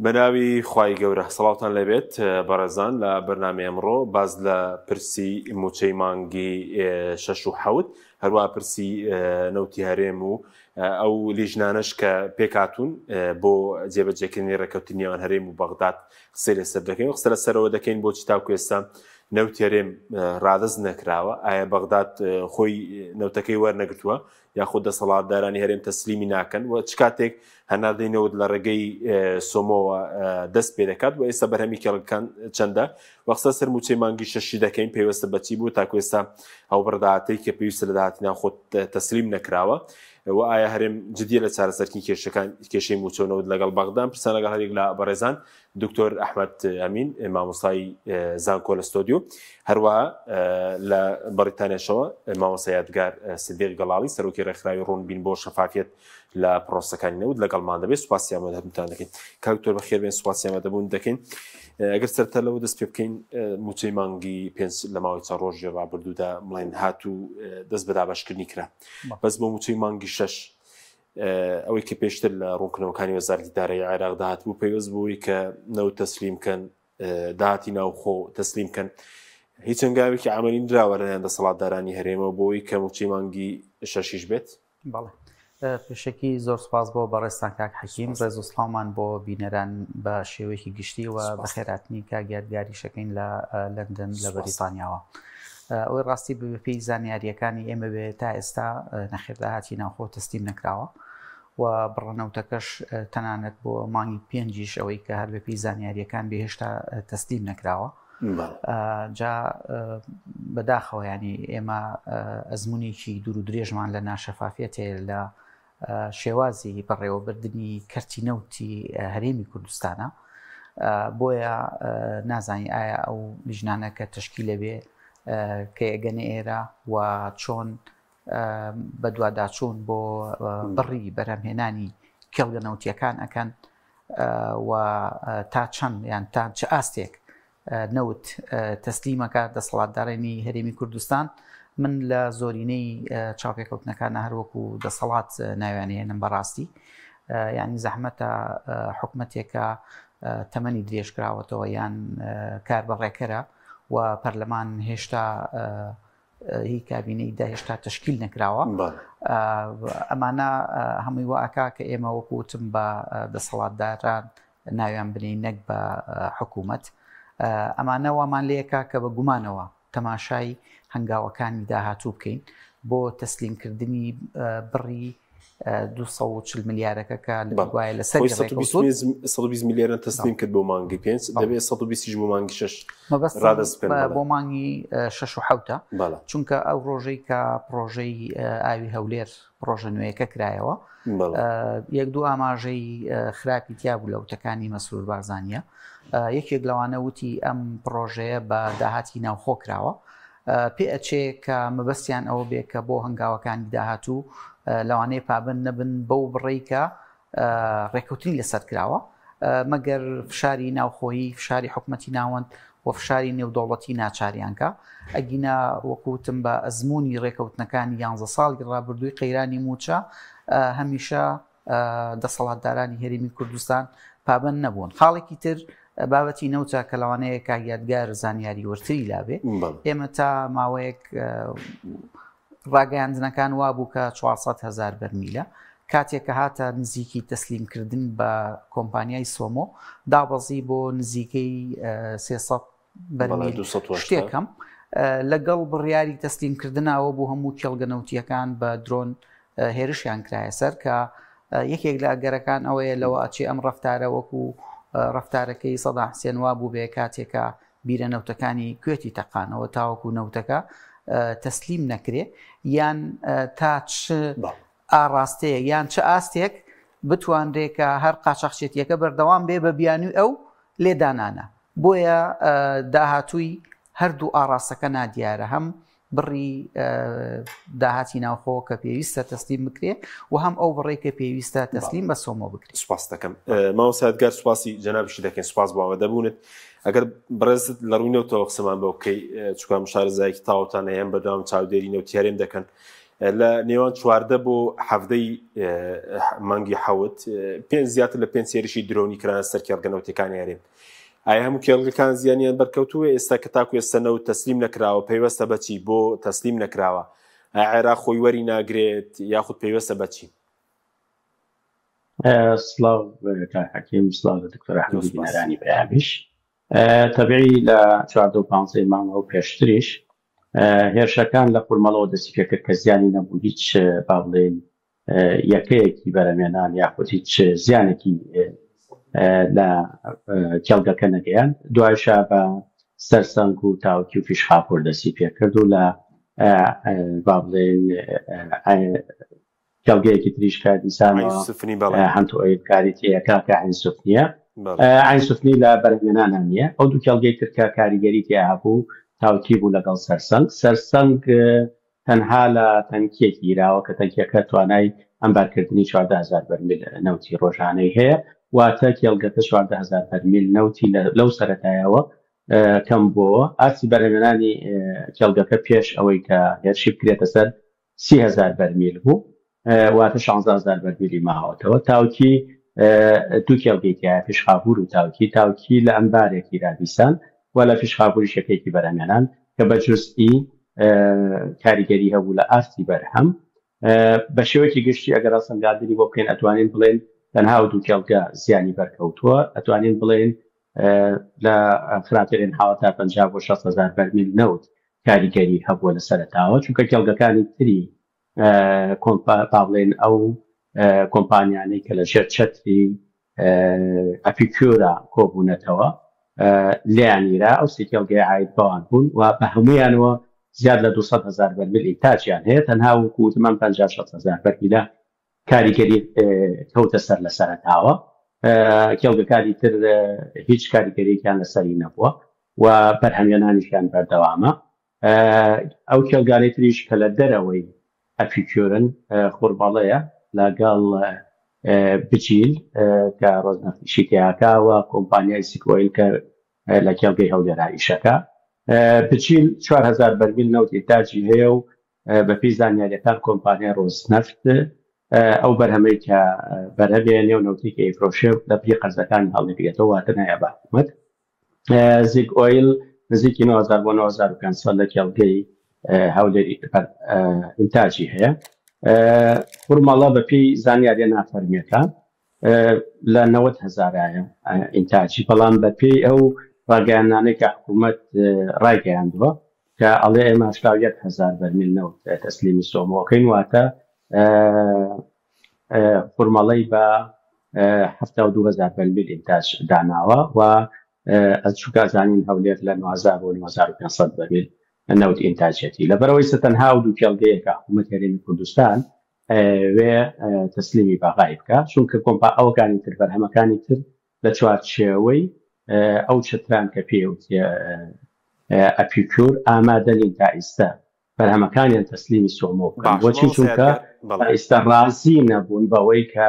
بەناوی خوای گەورە سڵاوتان لێبێت بەڕێزان لە بەرنامەی ئەمڕۆ باس لە پرسی موچەی مانگی شەش و حەوت هەروە پرسی نەوتی هەرێم و ئەو لیژنانەش کە پێکاتون بۆ جێبەجێکردنی ڕێککەوتنی نێوان هەرێم و بەغداد قسەی لەسەر دەکەین و قسە لەسەرەوە دەکەین بۆچی تاکو ئێستا نەوتی هەرێم ڕادەست نەکراوە ئایا بەغداد خۆی نەوتەکەی وەرنەگرتووە یاخود دەسەڵاتدارانی هەرێم تەسلیمی ناکەن و چ کاتێک هەناردەی نەوت لە ڕێگەی سۆمۆوە دەست پێ دەکات و ئێستا بەرهەمی کێڵگەکان چەندە و قسە سەر مووچەی مانگی شەشی دەکەین پەیوەستە بەچی بوو تاکو ئێستا ئەو بڕداهاتەی کە پێویستە لە داهاتی ناوخۆ تەسلیم نەکراوە و ئایا هەرێم جدیە لە چارەسەرکردنی کێشەکان کێشەی مووچە و نەوت لەگەڵ بەغدان پرسیار لەگەڵ هەریەک لە بەڕێزان دکتۆر ئەحمەد ئەمین مامۆستای زانکۆ لە ستۆدیۆ هەروەها لە بەڕیتانیاشەوە مامۆستا یادگار سدیق گەڵاڵی سەرۆکی ڕێکخراوی ڕوونبین بۆ شەفافیەت لە پرۆسەکانی نەوت لەگەڵمان دەبێت سوپاسی ئامادەبوونتان دەکەین کاک دکتۆر بەخێر بێن سوپاسی ئامادەبوون دەکەین ئەگەر سەرتا لەوە دەست پێ بکەین موچەی مانگی پێنج لە ماوەی چەند ڕۆژی ڕابردوودا بڵێن هات و دەست بە دابەشکردنی کرا بەس بۆ موچەی مانگی شەش ئەوەی کە پێشتر لە ڕوونکردنەوەکانی وەزارەتی دارایی عێراقدا هاتبوو پەیوەست بووی کە نەوت تەسلیم کەن داهاتی ناوخۆ تەسلیم کەن هیچ هەنگاوێکی عملی نراوە لەلایەن دەسەڵاتدارانی هەرێمەوە بۆی کە موچەی مانگی شەشیش بێت؟ بەڵێ پێشەکی زۆر سپاس بۆ بەڕێزتان کاک حەکیم ڕێز و سڵاومان بۆ بینەران بە شێوەیەکی گشتی و بەخێراتنی کاک یادگاریشەکەین لە لەندەن لە بەریتانیاوە. ئەوەی ڕاستی بەپێی زانیارییەکانی ئێمە بێ تا ئێستا نەخێر داهاتی ناوخۆ تەسلیم نەکراوە و بڕە نەوتەکەش تەنانەت بۆ مانگی پێنجیش ئەوەی کە هەر بەپێی زانیارییەکان بێ هێشتا تەسلیم نەکراوە. جا بەداخەوە ینی ئێمە ئەزمونێکی دوور و درێژمان لە ناشەفافیەت هەیە لە شێوازی بەڕێوەبردنی کەرتی نەوتی هەرێمی کوردستانە بۆیە نازانی ئایا ئەو لیژنانە کە تشکی لەبێ کە یەگەنە ئێرە و چۆن بەدواداچوون بۆ بڕی بەرهەمهێنانی کێڵگە نەوتیەکان ئەکەن و تا چەند یان تا چ ئاستێک نەوت تەسلیمەکە دەسەڵاتدارانی هەرێمی کوردستان من لە زۆرینەی چاوپێکەوتنەکانە هەروەکو دەسەڵات ناویان هێنم بەڕاستی یعنی زەحمەتە حکومەتێکە تەمەنی درێژکراوەتەوە یان کار بەڕێکەرە و پەرلەمان هێشتا هی کابینەی دا هێشتا تشکیل نەکراوە ئەمانە هەمووی واکا کە ئێمە وەکوتم بە دەسەڵاتداران ناویان بنین نەک بە حکوومەت ئەمانە وامان لەکە کە بە گومانەوە تەماشای هەنگاوەکانی داهاتوو بکەین بۆ تەسلیمکردنی بڕی 240 ملیارەکە کە گوایە لەسەر 120 ملیارە تەسلیم کرد بۆ مانگی پێنج دەبێت 120 بۆ مانگی شش ڕادەست بۆ مانگی شش و حوتە چونکە ئەو ڕۆژەی کە پرۆژەی ئاوی هەولێر پرۆژە نوێیەکە کرایەوە یەک دوو ئاماژەی خراپی تیا بوو لە وتەکانی مەسرور بارزانە یەکێک لەوانە وتی ئەم پرۆژەیە بە داهاتی ناوخۆ کراوە پێ ئەچێ کە مەبەستیان ئەوە بێ کە بۆ هەنگاوەکانی داهاتوو لەوانەیە پابەند نەبن بەو بڕەی کە ڕێککەوتنی لەسەر کراوە مەگەر فشاری ناوخۆیی فشاری حکومەتی ناوەند و فشاری نێودەوڵەتی ناچاریان کە ئەگینا وەکوتم بە ئەزمموی ڕێکەوتنەکانی یانزە ساڵی ڕابردووی قەیرانی موچە هەمیشە دەسەڵاتدارانی هەرێمی کوردستان پابند نەبوون خاڵێکی تر بابەتی نەوتە کە لەوانەیە کاک یادگار زانیاری وردتری لابێ ئێمە تا ماوەیەک ڕاگەیاندنەکان وابوو کە 400 هزار بەرمیلە کاتێک کە هاتە نزیکی تەسلیمکردن بە کۆمپانیای سۆمۆ دابەزی بۆ نزیکەی 300 بەرمیل شتێکم لەگەڵ بڕیاری تەسلیمکردنەوە بۆ هەموو کێڵگە نەوتیەکان بە درۆن هێرشیان کرایە سەر کە یەکێک لە ئەگەرەکان ئەوەیە لەوە ئەچێ ئەم ڕفتارە وەکو ڕفتارەکەی سەدا حسێن وا بوو بێ کاتێکە بیرە نەوتەکانی کوێتی تەقانەوە تاوەکو نەوتەکە تەسلیم نەکرێ یان تا چ ئاڕاستەیە یان چ ئاستێک بتوانرێ کە هەر قاچاخچێتیەکە بەردەوام بێ بە بیانوی ئەو لێدانانە بۆیە داهاتووی هەردوو ئاڕاستەکە نادیارە هەم بڕی داهاتی ناوخۆ کە پێویستە تەسلیم بکرێ و هەم ئەو بڕێک کە پێویستە تەسلیم بە سۆمۆ بکرێت. سوپاس دەکەم مامۆستا یادگار سوپاسی جەنابیشی دەکەین سوپاس بۆ ئامادەبوونت ئەگەر بەڕێزت لە ڕووی نەوتەوە قسەمان بۆ بکەی چونکە شارەزایەکی تەواوتان هەیە بەردەوام چاودێری نەوتی هەرێم دەکەن. لە نێوان 14 بۆ حەڤدەی مانگی حەوت پێنج زیاتر لە پێنج هێرشی درۆنی کرانە سەر کێڵگە نەوتەکانی هەرێم. ئایا هەموو کێڵگەکان زیانیان بەرکەوتووە؟ ئێستا کە تاکو ئێستا نەوت تەسلیم نەکراوە پەیوەستە بەچی بۆ تەسلیم نەکراوە؟ ئایا عێراق خۆی وەری ناگرێت یاخود پەیوەستە بەچی؟ سڵاو کاک حەکیم، سڵاو لە دکتۆر ئەحمەد و بینەرانی پەیامیش. تەبعی لە 14 و 15 مانگەوە پێشتریش هێرشەکان لە خورمەڵەوە دەستی پێکرد کە زیانی نەبوو هیچ با بڵێین یەکەیەکی بەرەمێنان یاخود هیچ زیانێکی لە کێڵگەکە نەگەیاند دوایشا بە سەرسەنگ و تاوکی و فیشخاپۆر دەستی پێکرد و لە با بڵێین کێڵگەیەکی تریش کە دیسانەوە هەنت ئۆیل کاری تێیەکا کە عەین سوفنیە. عەین سوفنی لە بەرهەمێنانا نییە. ئەو دوو کێڵگەی تر کە کاریگەری تیا هەبوو تاوکی بوو لەگەڵ سەرسەنگ. سەرسەنگ تەنها لە تەنکیەک گیراوە کە تەنکیەکە توانای ئەمبارکردنی 14,000 بەرمیل نەوتی ڕۆژانەی هەیە، واتە کێڵگەکە 14,000 بەرمیل نەوتی لەو سەرەتایەوە کەم بووەوە. ئاستی بەرهەمێنانی کێڵگەکە پێش ئەوەی کە هێرشی بکرێتە سەر 30 هەزار بەرمیل بوو، واتە 16 هەزار بەرمیلی ماوەتەوە. تاوکی دوو کێڵگەی تیایە، فیشخابوور و تاوکی. تاوکی لە ئەمبارێک گیرا دیسان و لە فیشخابووریش یەکەیەکی بەرهەمهێنان کە بە جوزئی کاریگەری هەبوو لە ئاستی بەرهەم. بە شێوەیەکی گشتی ئەگەر هەڵسەنگاندنی بۆ بکەین ئەتوانین بڵێین تەنها ئەو دوو کێڵگە زیانی بەرکەوتووە. ئەتوانین بڵێین لە خراپترین حاڵەتا 50 بۆ 60 هەزار بەرمیل نەوت کاریگەری هەبووە لە سەرەتاوە، چونکە کێڵگەکانی تری با بڵێین ئەو کۆمپانیانەی کە لە ژێر چەتری ئەپیکیورا کۆبوونەتەوە لێیان گیرا، ئەو سێ کێڵگەیە عاید بەوان بوون و بە هەموویانەوە زیاد لە 200 هەزار بەرمیل ئینتاجیان هەیە، تەنها وەکو وتم ئەم 50 60 هەزار بەرمیلە کاریگەری کەوتە سەر لە سەرەتاوە، کێڵگەکانی تر هیچ کاریگەریەکیان لەسەری نەبووە و بەرهەمهێنانیشیان بەردەوامە. ئەو کێڵگانەی تریش کە لە دەرەوەی ئەپیکیورن خورمەڵەیە لەگەڵ بجیل کە ڕۆزنەفتیشی تیاکە و کۆمپانیای سیکۆیل کە لە کێڵگەی هەولێرا ئیشەکە. بجیل 4000 بەرمیل نەوت ئینتاجی هەیە و بەپێی زانیاریەکان کۆمپانیای ڕۆزنەفت ئەو بەرهەمەی کە بەرهەمێنێ و نەوتی کە ئیفرۆشێ لە بری قەرزەکانی هەڵدەگرێتەوە، واتە نایە بە حکومەت. زیگ ئۆیل نزیکی 9000 بۆ 9500 لە کێڵگەی هەولێری ئینتاجی هەیە. خورمەڵە بەپێی زانیاریە نافەرمیەکان لە 90 هەزارایە ئینتاجی، بەڵام بەپێی ئەو ڕاگەیاندنانەی کە حکوومەت ڕایگەیاندووە کە ئەڵێ ئێمە 81 هەزار بەرمیل نەوت تەسلیمی سۆمۆکەین، واتە خورمەڵەی بە 72 هەزار بەرمیل ئینتاج داناوە و ئەز چونکە ئەزانین هەولێر لە 9000 بۆ 9500 بەرمیل نەوت ئینتاجیەتی. لەبەرئەوەی سە تەنها و دوو کێڵگەیەکە حکوومەت هەرێمی کوردستان ئەیەوێ تەسلیمی بەغای بکا، چونکە کۆمپا ئەوەکانی تر بەرهەمەکانی تر لە چوارچێوەی ئەو چەتران کە پێی وترێ ئەپیکور ئامادە نین تا ئیستا بەرهەمەکانیان تەسلیمی سۆمۆ بکەن. باش بۆچی؟ مامۆستا چونکە یادگار تا بەڵێ. ئیستا ڕازی نەبوون بەوەی کە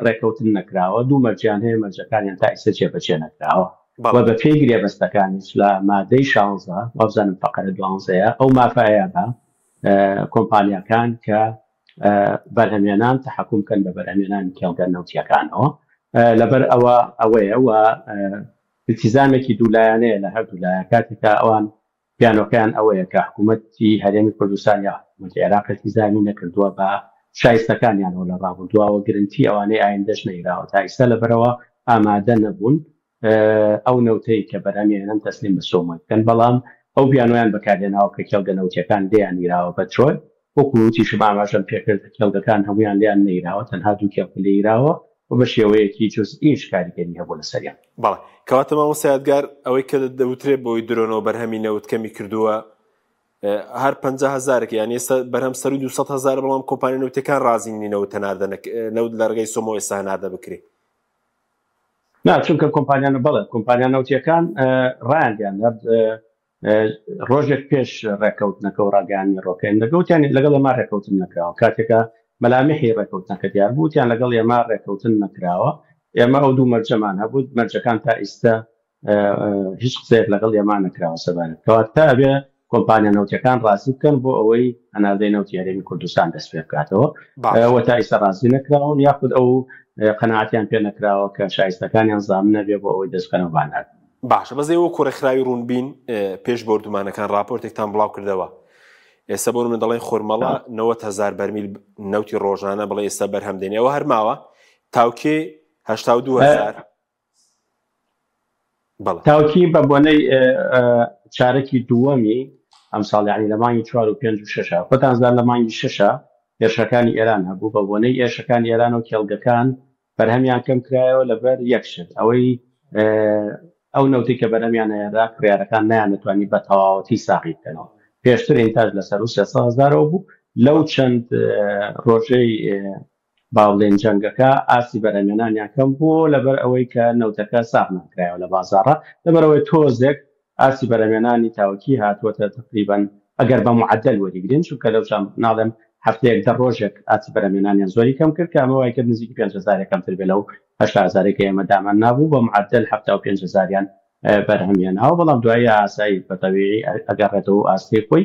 ڕێکەوتن نەکراوە. دوو مەرجیان هەیە، مەرجەکانیان تا ئیستا جێبەجێ نەکراوە و بەڵێ. بە پێی گرێبەستەکانیش لە مادەی شانزە وابزانم فەقەرە دوانزەیە ئەو مافە ئەیا بە کۆمپانیاکان کە بەرهەمێنان تەحەکوم بکەن بە بەرهەمێنانی کێڵگە نەوتیەکانەوە. لەبەر ئەوە ئەوەیە و التیزامێکی دوولایەنەیە لە هەردوو لایە کاتێکا ئەوان بیانۆکەیان ئەوەیە کە حکوومەتی هەرێمی کوردستان یا حکوومەتی عێراق التیزامی نەکردووە بە شایستەکانیانەوە لە ڕابردووە و گرنتی ئەوانەی ئایندەش نەیراوە تا ئیستا، لەبەرئەوە ئامادە نەبوون ئەو نەوتەی کە بەرهەمیانن تەسلیم بە سۆمۆی بکەن، بەڵام ئەو بیانۆیان بەکارهێناوە کە کێڵگە نەوتیەکان لێیان گیراوە بەترۆل، وەکو وتیشم ئاماژەم پێکرد کێڵگەکان هەموویان لێیان نەیراوە تەنها دوو کێڵگە لێیراوە و بە شێوەیەکی جوزئیش کاریگەری هەبووە لەسەریان. بەڵێ کەواتە مامۆستا یادگار ئەوەی کە دەوترێت بۆی درۆنەوە بەرهەمی نەوت کەمی کردووە هەر 50 هەزارێک یان ئێستا بەرهەم سەروی 200 هەزار بەڵام کۆمپانیا نەوتەکان ڕازی نین نەوت هەناردە نەوت لە ڕێگەی سۆمۆ ئێستا هەناردە بکرێ. نا چونکە کۆمپانیا بەڵێ کۆمپانیا نەوتیەکان ڕایانگەیاند ڕۆژێک پێش ڕێککەوتنەکە و ڕاگەیاندنی ڕۆکەندەکە وتیان لەگەڵ ئێمە ڕێککەوتن نەکراوە. کاتێکە مەلامیحی ڕێککەوتنەکە دیار بوو وتیان لەگەڵ ئێمە ڕێککەوتن نەکراوە، ئێمە ئەو دوو مەرجەمان هەبوو، مەرجەکان تا ئیستا هیچ قسەیەک لەگەڵ ئێمە نەکراوە سەبارەت کەواتە ئەبێ. کۆمپانیا نەوتیەکان ڕازی بکەن بۆ ئەوەی هەناردەی نەوتی هەرێمی کوردستان دەست پێ بکاتەوە و تا ئیستا ڕازی نەکراون یاخود ئەو قەناعەتیان پێ نەکراوە کە شایستەکانیان زامن نەبێ بۆ ئەوەی دەست بکەنەوە بە هەناردە. باشە بەس ئێوە وەکو ڕێکخراوی ڕوونبین پێش بۆردومانەکان ڕاپۆرتێکتان بڵاو کردەوە ئێستا بۆ من دەڵێن خورمەڵە 90 هزار بەرمیل نەوتی ڕۆژانە بڵێ ئێستا بەرهەم دێنێ ئەوە هەر ماوە تاوکێ 82 هزار بەڵێ. تاوکی بە بۆنەی چارەکی دووەمی ئەمساڵ یانی لە مانگی چوار و پێنج و شەشە خۆتان زان لە مانگی شەشە هێرشەکانی ئێران هەبوو بە بۆنەی ئێرشەکانی ئێران و کێڵگەکان بەرهەمیان کەم کرایەوە لەبەر یەک شت ئەوەی ئەو نەوتی کە بەرهەمیان هێنرا کڕیارەکان نەیانەتوانی بە تەواوەتی ساغی بکەنەوە پێشتر ئینتاج لەسەر و 300 هەزارەوە بوو لەو چەند ڕۆژەی با بڵێین جەنگەکە ئاستی بەرهەمهێنانیان کەم بووەوە لەبەر ئەوەی کە نەوتەکە ساغ نەکرایەوە لە بازاڕا لەبەر ئەوەی تۆزێک ئاستی بەرهەمهێنانی تاوکی هاتووەتە تەقریبەن ئەگەر بە معەدەل وەریگرین چونکە لەو چەند ناڵێم هەفتەیەک دە ڕۆژێک ئاستی بەرهەمهێنانیان زۆری کەم کرد کە ئەمە وای کرد نزیکی پێنج هەزارێک کەمتر بێ لەو 80 هەزارەی کە ئێمە دامان نابوو بە معەدەل 75 هەزاریان بەرهەم هێناوە بەڵام دوایی ئاسایی بە تەبیعی ئەگەڕێتەوە ئاستەی خۆی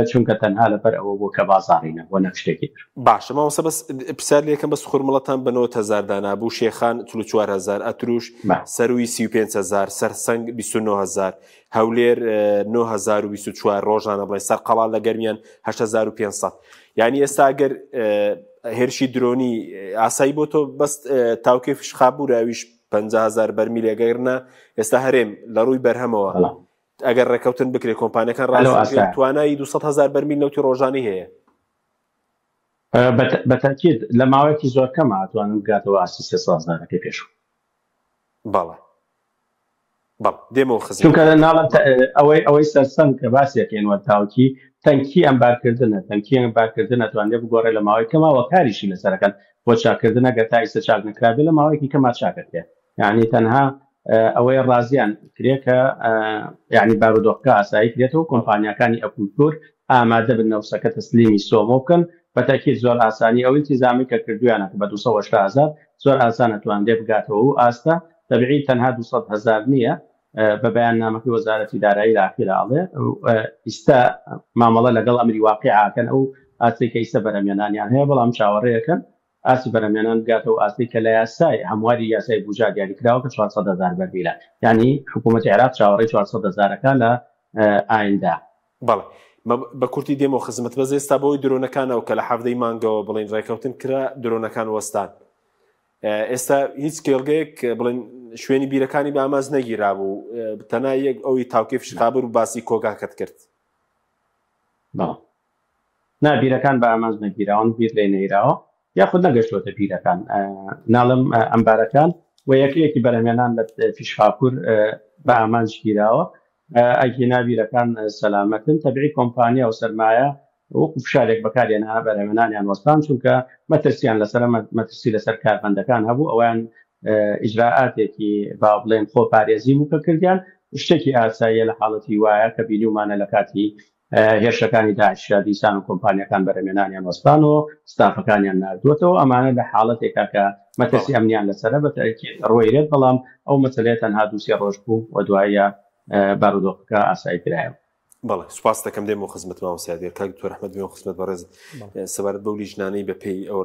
چونکە تەنها لەبەر ئەوە بوو کە بازاڕی نەبووە نەک شتێکی تر. باشە مامۆستا بەس پرسیار لێکەم بەس خورمڵەتان بە 90 هەزار دانابوو شێخان 44 هەزار ئەتروش سەروی 35 هەزار سەرسەنگ 29 هەزار هەولێر 9024 ڕۆژانە بڵێ سەرقەڵا لە گەرمیان 8500 یعنی ئێستا گەر هێرشی درۆنی ئاسایی بۆ تۆ بەس تاوکێ فشخابوو راویش 50 هەزار بەرمیلێک ئەگەر نا ئێستا هەرێم لە ڕووی بەرهەمەوە ئەگەر ڕێکەوتن بکرێت کۆمپانیەکان ڕاست توانایی 200 هزار بەرمیل نەوتی ڕۆژانی هەیە. بەتەکید لە ماوەیەکی زۆر کەم ئەتوانن بگاتەوە ئاستی 300 هەزارەکەی پێشوو. بەڵێ بەڵێ دێمەوە خزمەت. چونکە ناڵێم ئەوەی ئەوەی سەرسەنگ کە باسی ئەکەین وە تاوکی تەنکی ئەمبارکردنە تەنکی ئەمبارکردن ئەتوانرێ بگۆڕێ لە ماوەی کەما وە کاریشی لەسەر ئەکەن بۆ چاککردن ئەگەر تا ئیستە چاک نەکرابێ لە ماوەیەکی کەما چاک ئەکرێ یانی تەنها ئەوەیە ڕازیان کرێ کە یانی بارودۆخەکە ئاسایی کرێتەوە کۆمپانیاکانی ئەکولتور ئامادە بن نەوسەکە تەسلیمی سۆمۆ بکەن بە تەئکید زۆر ئاسانی ئەو ئیلتیزامەی کە کردویانە کە بە 280 هەزار زۆر ئاسان ئەتوانرێ بگاتەوە ئەو ئاستە تەبعی تەنها 200 هەزار نییە بە بەیاننامەکەی وەزارەتی دارایی لە ئاخیرا ئەڵێ ئیستا مامەڵە لەگەڵ ئەمری واقیع ئەکەن ئەو ئاستەی کە ئیستا بەرهەمهێنانیان هەیە بەڵام چاوەڕێ ئەکەن ئاستی بەرهەمهێنان بگاتە ئەو ئاستەی کە لە یاسای هەمواری یاسای بوجا دیاری کراوە کە 400 هەزار بەرمیلە یانی حکوومەتی عێراق چاوەڕێی 400 هەزارەکە لە ئایندە. بەڵێ بە کورتی دێمەوە خزمەت بەس ئێستا بەوەی درۆنەکانەوە کە لە حەڤدەی مانگەوە بڵێن ڕێکەوتن کرا درۆنەکان وەستان ئێستا هیچ کێڵگەیەک بڵێن شوێنی بیرەکانی بە ئاماز نەگیرابوو تەنا یەک ئەوی تاوکێ فشخابر و باسی کۆگاکەت کرد. بەڵێ نا بیرەکان بە ئامانج نەگیراون بیر لێ نەیراوە یاخود نەگەشتووەتە بیرەکان ناڵم ئەمبارەکان و یەکەیەکی بەرهەمێنان لە فیشخاپور بە ئامانج گیراوە ئەگینا بیرەکان سەلامەتن تەبعی کۆمپانیا و سەرمایە وەکو فشارێک بەکارهێنا بەرهەمێنانیان وەستان چونکە مەترسیان لەسەرە مەترسی لەسەر کارمەندەکان هەبوو ئەویان ئیجرائاتێکی با بڵێن خۆپارێزی بوو کە کردیان شتێکی ئاساییە لە حاڵەتی وایە کە بینیومانە لە کاتی هێرشەکانی داعشدا دیسان و کۆمپانیاکان بەرهەمێنانیان وەستان و ستافەکانیان ناردووەتەوە ئەمانە لە حاڵەتێکا کە مەترسی ئەمنیان لەسەرە بە تەئکید ڕوەیرێت بەڵام ئەو مەسەلەیە تەنها دوو سێ ڕۆژ بوو و دواییە بارودۆخەکە ئاسایی کرایەوە. بەڵێ سوپاست دەکەم دێمەوە خزمەت مامۆستا یادگار کاک دکتۆر ئەحمەد بێمەوە خزمەت بەڕێزت سەبارەت بەو لیژنانەی بە پێی ئەو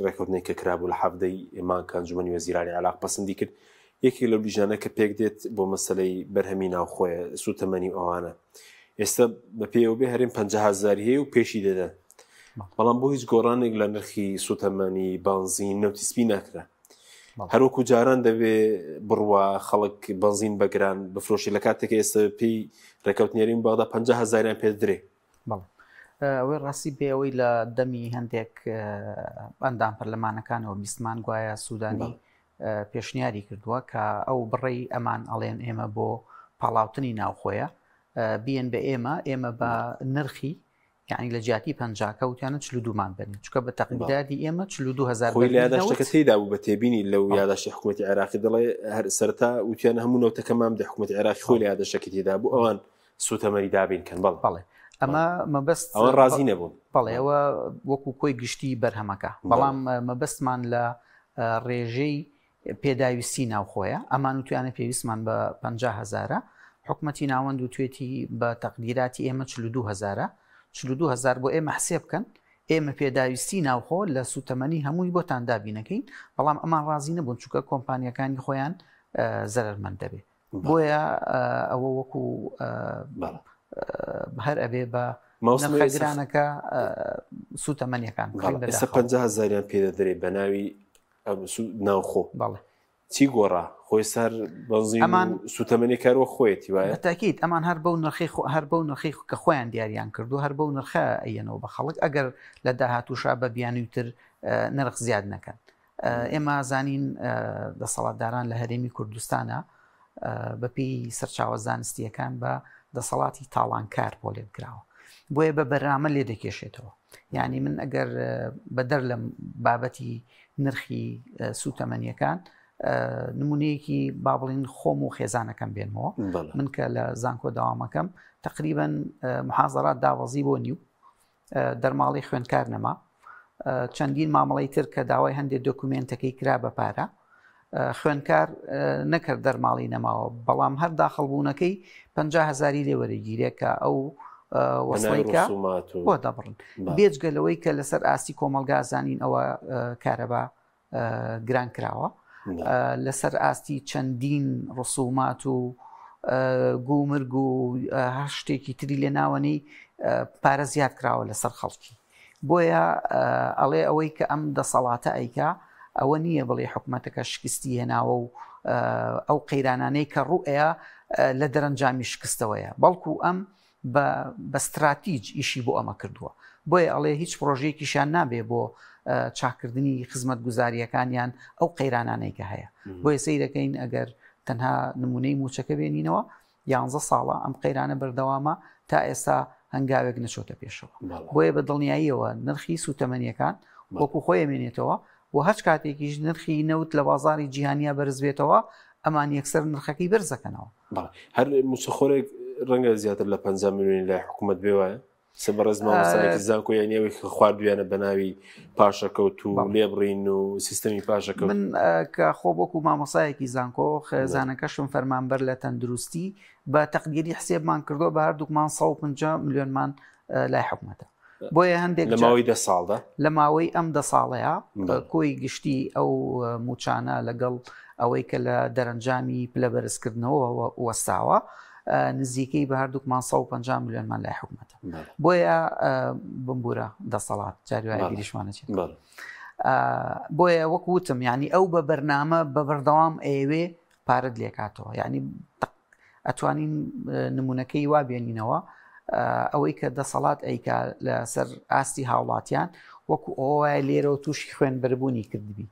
ڕێککەوتنەی کە کرابوو لە حەڤدەی مانگ کە ئەنجومەنی وەزیرانی عێراق پەسەندی کرد یەکێک لەو لیژنانە کە پێک دێت بۆ مەسەلەی بەرهەمی ناوخۆیە سوتەمەنی و ئەوانە ئێستا بە پێیەوە بێ هەرێم 50 هەزاری هەیە و پێشی دەدەن بەڵام بۆ هیچ گۆڕانێک لە نرخی سوتەمەنی بانزین نەوتی سپی ناکرا هەروەکو جاران دەبێ بڕوا خەڵک بەنزین بەگران بفرۆشی لە کاتێک ئێستا پێی ڕێکەوتنێرین بەغدا 50 هەزاریان پێ درێ. بەڵێ ئەوەی ڕاستی بێ ئەوەی لە دەمی هەندێک ئەندام پەرلەمانەکانەوە بیستمان گوایە سوودانی پێشنیاری کردووە کە ئەو بڕەی ئەمان ئەڵێن ئێمە بۆ پاڵاوتنی ناوخۆیە بیەن بە ئێمە ئێمە بە نرخی یعنی لە جیاتی پەنجاکە وتیانە 42مان بەنێ چونکە بە تەقدیراتی ئێمە 42000 خۆی لە یاداشتەکە تێدا بوو بە تێبینی لەو یاداشتی حکوومەتی عێراقی دەڵێ هەر سەرەتا وتیان هەموو نەوتەکەمان بدە حکوومەتی عێراقی خۆی لە یاداشتەکە تێدا بوو ئەوان سوتەمەنی دابین کەن بەڵێ بەڵێ ئەمە مەبەست ئەوان ڕازی نەبوون بەڵێ ئەوە وەکو کۆی گشتی بەرهەمەکە بەڵام مەبەستمان لە ڕێژەی پێداویستی ناوخۆیە، ئەمان وتویانە پێویستمان بە 50 هەزارە، حکومەتی ناوەند و توێتی بە تەقدیراتی ئێمە 42 هزارە 42 هزار بۆ ئێمە حسێب بکەن ئێمە پێداویستی ناوخۆ لە سوتەمەنی هەمووی بۆتان دابینەکەین بەڵام ئەمان ڕازی نەبوون چونکە کۆمپانیەکانی خۆیان زەرمەند دەبێت بۆیە ئەوە وەکو هەر ئەبێ بە ماوسمەگرانەکە سوتەمەنیەکان هزاریان پێدەدرێ بە ناوی ناوخۆ بەڵێ چی گۆڕا خۆی سەر بەنزین ئەمان سوتەمەنی کارەوە خۆیەتی وایە تاکیت ئەمان هەر بەو نرخی خۆ هەر بەو نرخی کە خۆیان دیاریان کردو هەر بەو نرخە ئەیەنەوە بە خەڵک ئەگەر لە داهاتوشا بە بیانووتر نرخ زیاد نەکەن ئێمە زانین دەسەڵاتداران لە هەرێمی کوردستانە بەپێی سەرچاوە زانستیەکان بە دەسەڵاتی تاڵانکار پۆلێن کراوە بۆیە بە بەرنامە لێ دەکێشێتەوە یعنی من ئەگەر بەدەر لە بابەتی نرخی سوتەمەنیەکان نمونەیەکی با بڵین خۆم و خێزانەکەم بێنمەوە من کە لە زانکۆ داوامەکەم تقریبن محازرات داوەزی بۆ نیو دەرماڵی خوێندکار نەما چەندین مامەڵی تر کە داوای هەندێک دۆکومنتەکەی کرا بە پارە خوێندکار نەکرد دەرماڵی نەماوە بەڵام هەر داخڵبوونەکەی 50 هزاری لێوەرەگیرێ کە ئەو وەسڵیکە بۆ دەبڕن بێجگە لەوەی کە لەسەر ئاستی کۆمەلگا زانین ئەوە کارەبا گران کراوە لەسەر ئاستی چەندین ڕسومات و گومرگ و هەر شتێکی تری لێ ناوەنی پارە زیاد کراوە لەسەر خەڵکی بۆیە ئەڵێ ئەوەی کە ئەم دەسەڵاتە ئەیکا ئەوە نییە بڵێ حکوومەتەکە شکستی هێناوە و ئەو قەیرانانەی کە ڕوئەیە لە دەرەنجامی شکستەوەیە بەڵکو ئەم بە ستراتیج ئیشی بۆ ئەمە کردووە بۆیە ئەڵێ هیچ پرۆژەیەکیشیان نابێ بۆ چاکردنی خزمەتگوزاریەکانیان ئەو قەیرانانەی کە هەیە بۆیە سەیرەکەین ئەگەر تەنها نمونەی موچەکە بێنینەوە یانزە ساڵە ئەم قەیرانە بەردەوامە تا ئێستا هەنگاوێک نەچۆتە پێشەوە بۆیە بە دڵنیاییەوە نرخی سوتەمەنیەکان وەکو خۆی ئەمێنێتەوە و هەچ کاتێکیش نرخی نەوت لە بازاری جیهانیا بەرز بێتەوە ئەمان یەکسەر نرخەکەی بەرزەکەنەوە. هەر موچەخۆرێک ڕەنگە زیاتر لە 50 میلیۆنی لای حکوومەت بێ وایە سە بەڕێز مامۆستایەکی زانکۆ یانی ئەوەی کە خواردویانە بە ناوی پاشەکەوت و لێبڕین و سیستەمی پاشەکەوت من کە خۆ وەکو مامۆسایەکی زانکۆ خێزانەکەشم فەرمانبەر لە تەندروستی بە تەقدیری حسێبمان کردو بە هەردووکمان 150 میلیۆنمان لای حکومەتە بۆیە هەندێک لە ماوەی دە ساڵدا لە ماوەی ئەم دە ساڵەیە کۆی گشتی ئەو موچانە لەگەڵ ئەوەی کە لە دەرەنجامی پلە بەرزکردنەوە وەستاوە نزیکەی بە هەردووکمان 150 میلیۆنمان لای حکومەتە بۆیە بمبورە دەسەڵات جاری بیریشمانە چێت بۆیە وەک وتم یعنی ئەو بە بەرنامە بە بەردەوام ئەیەوێ پارەت لێکاتەوە یعنی ئەتوانین نمونەکەی وا بێنینەوە ئەوەی کە دەسەڵات ئەیکا لەسەر ئاستی هاوڵاتیان وەکو ئەوە لێرەوە تووشی خوێنبەربوونی کردبی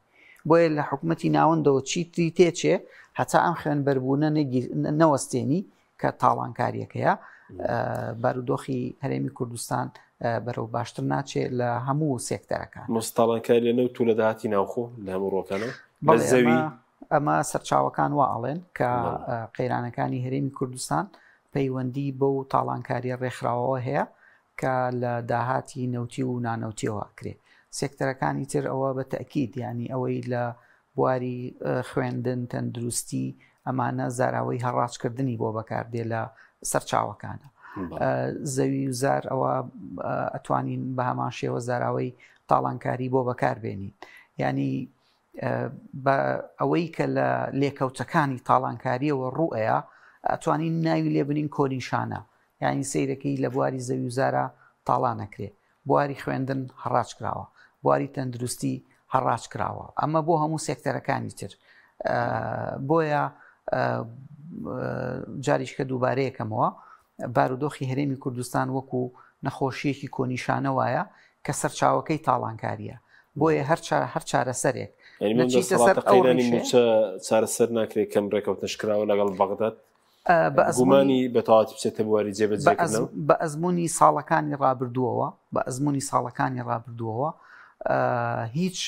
بۆیە لە حکوومەتی ناوەندەوە چیتری تێچێ هەتا ئەم خوێنبەربوونە نەوەستێنی کە تاڵانکاریەکەیە بارودۆخی هەرێمی کوردستان بەرەو باشتر ناچێت لە هەموو سێکتەرەکان مستاڵانکاری لە نەوت و لە داهاتی ناوخۆ لە هەموو ڕۆکانە زەوی ئەمە سەرچاوەکان وا ئەڵێن کە قەیرانەکانی هەرێمی کوردستان پەیوەندی بەو تاڵانکاریە ڕێکخراوەوە هەیە کە لە داهاتی نەوتی و نانەوتیەوە ئەکرێ سێکتەرەکانی تر ئەوە بە تەئکید یانی ئەوەی لە بواری خوێندن تەندروستی ئەمانە زاراوەی هەڕاجکردنی بۆ بەکاردێ لە سەرچاوەکانە زەوی و زار ئەوە ئەتوانین بە هەمان شێوە زاراوەی تاڵانکاری بۆ بەکاربێنین ینی بە ئەوەی کە لە لێکەوتەکانی تاڵانکاریەوە ڕوئەیە ئەتوانین ناوی لێ بنین کۆنیشانە یانی سەیرەکەی لە بواری زەوی و زارا تاڵان ئەکرێ بواری خوێندن هەڕاج کراوە بواری تەندروستی هەڕاج کراوە ئەمە بۆ هەموو سێکتەرەکانی تر بۆیە جاریش کە دووبارەیەکەمەوە بارودۆخی هەرێمی کوردستان وەکو نەخۆشیەکی کۆنیشانە وایە کە سەرچاوەکەی تاڵانکاریە بۆیە هەر هەر چارەسەرێک نەچیتە سەر قەیرانی موچە چارەسەر ناکرێت کەم ڕێکەوتنش کراوە لەگەڵ بەغداد بە ئەزموونی بە تەواوەتی بچێتە بواری جێبەجێکردنەوە بە ئەزموونی ساڵەکانی ڕابردووەوە بە ئەزموونی ساڵەکانی ڕابردووەوە هیچ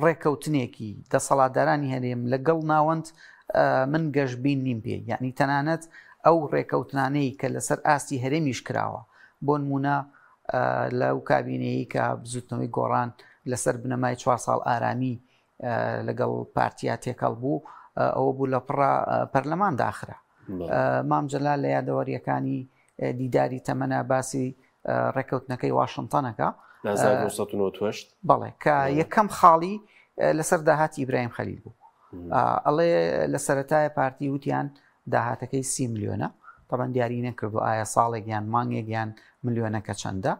ڕێکەوتنێکی دەسەڵاتدارانی هەرێم لەگەڵ ناوەند من گەشبین نیم پێ یعنی تەنانەت ئەو ڕێکەوتنانەی کە لەسەر ئاستی هەرێمیش کراوە بۆ نمونە لەو کابینەیە کە بزوتنەوەی گۆڕان لەسەر بنەمای چوار ساڵ ئارامی لەگەڵ پارتیا تێکەڵ بوو ئەوە بوو لە پڕە پەرلەمان داخرا. مام جەلال لە یادەوەریەکانی دیداری تەمەنە باسی ڕێککەوتنەکەی واشنتۆنەکە بەڵێ کە یەکەم خاڵی لەسەر داهاتی ئیبراهیم خەلیل بوو ئەڵێ لە سەتای پارتی وتیان داهاتەکەی سی ملیۆنە تەبەن دیاری نەکردو ئایا ساڵێک یان مانگێک یان ملیۆنەکە چەندە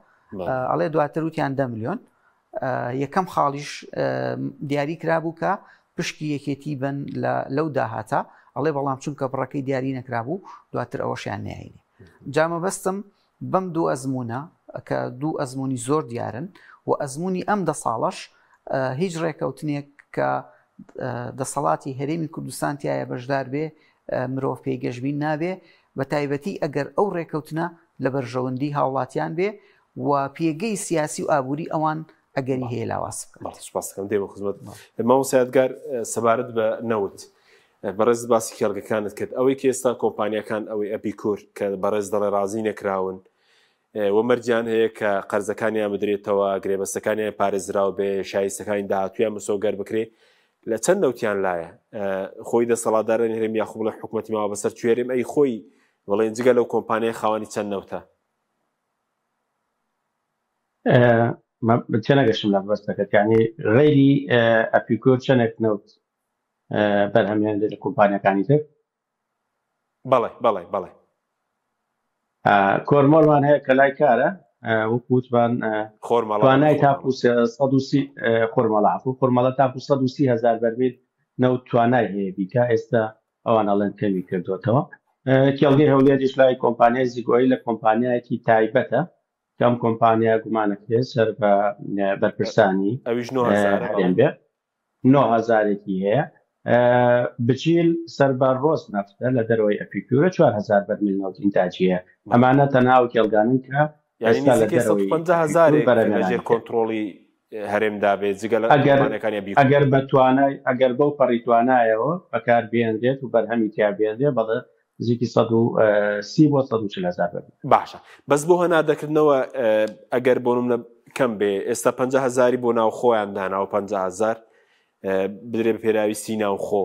ئەڵێ دواتر وتیان دە ملیۆن یەکەم خاڵیش دیاری کرابوو کە پشکی یەکێتی بن لەو داهاتە ئەڵێ بەڵام چونکە بڕەکەی دیاری نەکرابوو دواتر ئەوەشیان نهێنی جامە بەستم بەم دوو ئەزمونە کە دوو ئەزمموی زۆر دیارن و ئەزمموی ئەم دە ساڵەش هیچ ڕێکەوتنێک کە دەسەڵاتی هەرێمی کوردستان تایە بەشدار بێ مرۆڤ پێی گەشبین نابێ بە تایبەتی ئەگەر ئەو ڕێکەوتنە لە بەرژەوەندی هاوڵاتیان بێ و پێگەی سیاسی و ئابووری ئەوان ئەگەری هەیە لاواز بکات. بەڵێ سوپاس دەکەم دێمە خزمەت مامۆستا یادگار سەبارەت بە نەوت بەڕێز باسی کێڵگەکانت کرد ئەوەی کە ئێستا کۆمپانیاکان ئەوەی ئەپیکور کە بەڕێز دەڵێ ڕازی نەکراون و مەرجیان هەیە کە قەرزەکانیان بدرێتەوە گرێبەستەکانیان پارێزراو بێ شایستەکانی داهاتویان مسۆگەر بکرێ لە چەند نەوتیان لایە خۆی دەسەڵاتدارانی هەرێم یاخو بڵێ حکوومەتی ماوە بەسەر کوێرێم ئەی خۆی بڵێن جگە لەو کۆمپانیای خاوەنی چەند نەوتە تێنەگەشتم لە مەبەستەکەت یعنی غەیری ئەپیکۆر چەندێک نەوت بەرهەمێن لە کۆمپانیەکانی تر؟ بەڵێ بەڵێ بەڵێ. کۆرمۆرمان هەیە کە لای کارە وەکو وتمان خۆرمەڵە توانای تاکو 130 خۆرمەڵە عەفو خۆرمەڵە تاکو 130 هەزار بەرمیل نەوت توانای هەیە بیکا ئێستا ئەوان ئەڵێن کەمی کردوێتەوە کێڵگەی هەولێریش لای کۆمپانیای زیگۆی لە کۆمپانیایەکی تایبەتە کەم کۆمپانیا گومانەکرێت سەر بە بەرپرسانی ئەویش 9000 هەرێم بێ نۆ هەزارێکی هەیە بجیل سەر بە ڕۆز نەفتە لە دەرەوەی ئەپیکورە 4000 بەرمیل نەوت ئینتاجی هەیە ئەمانە تەنها ئەو کێڵگانن کە یعنی ئێستا لە نزیکەی دەرەوەی 150 ئەپیکور هەزارێک لە بەرهەمهێنانی ژێر کرد. کۆنترۆڵی هەرێمدا بێ جگە لە ئەگەر کۆمپانیاکانی ئەپیکور. ئەگەر بە توانای ئەگەر بەو پەڕی توانایەوە بەکار بێنرێت و بەرهەمی تیا بێنرێ بەڵێ نزیکی 130 بۆ 140 هەزار بەرمیل. باشە بەس بۆ هەناردەکردنەوە ئەگەر بۆ نمونە کەم بێ ئێستا 50 هەزاری بۆ ناوخۆیان داناوە 50 هەزار بدرێ بە پێداویستی ناوخۆ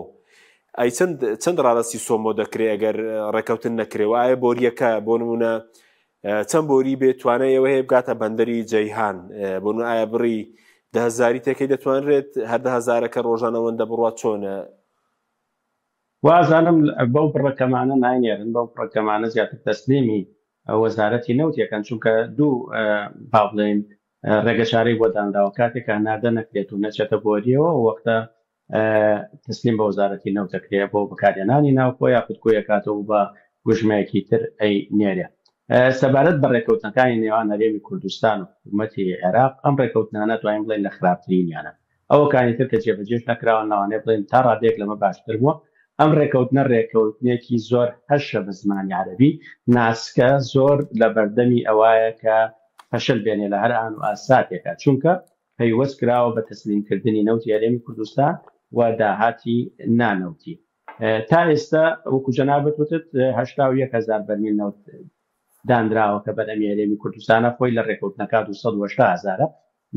ئەی چەند چەند ڕادەستی سۆمۆ دەکرێ ئەگەر ڕێکەوتن نەکرێ و ئایا بۆریەکە بۆ نمونە چەند بۆری بێ توانای ئەوە هەیە بگاتە بەندەری جەیهان بۆ نمونە ئایا بڕی دەهزاری تێکەی دەتوانرێت هەر دەهزارەکە ڕۆژانەوەندە بڕات چۆنە وازانم بەو بڕە کەمانە ناینێرن، بەو بڕە کەمانە زیاتر تەسلیمی وەزارەتی نەوت یەکەن، چونکە دوو با بڵێین ڕێگەچارەی بۆ دانراوە، کاتێک کە هەناردە نەکرێت و نەچێتە بۆرییەوە ئەو وەختە تەسلیم بە وەزارەتی نەوت دەکرێت بۆ بەکارهێنانی ناوخۆ یاخود کۆیەکاتەوە و بە گوژمەیەکی تر ئەی نێرێ. سەبارەت بە ڕێکەوتنەکانی نێوان هەرێمی کوردستان و حکوومەتی عێراق، ئەم ڕێکەوتنانە توانین بڵێین لە خراپترینیانە. ئەوەکانی تر کە جێبەجێش نەکراون لەوانەیە بڵێین تا ڕادەیەک لەمە باشتر بووە. ئەم ڕێکەوتنە ڕێکەوتنێکی زۆر هەشە بە زمانی عەرەبی، ناسکە، زۆر لە بەردەمی ئەوایە کە فەشەل بێنێ لە هەر ئان و ساتێکا، چونکە پەیوەست کراوە بە تەسلیم کردنی نەوتی هەرێمی کوردستان و داهاتی نانەوتی. تا ئێستا وەکو جەنابت وتت 81 هەزار بەرمیل نەوت دانراوە کە بەرهەمی هەرێمی کوردستانە، خۆی لە ڕێکەوتنەکە 280 هەزارە.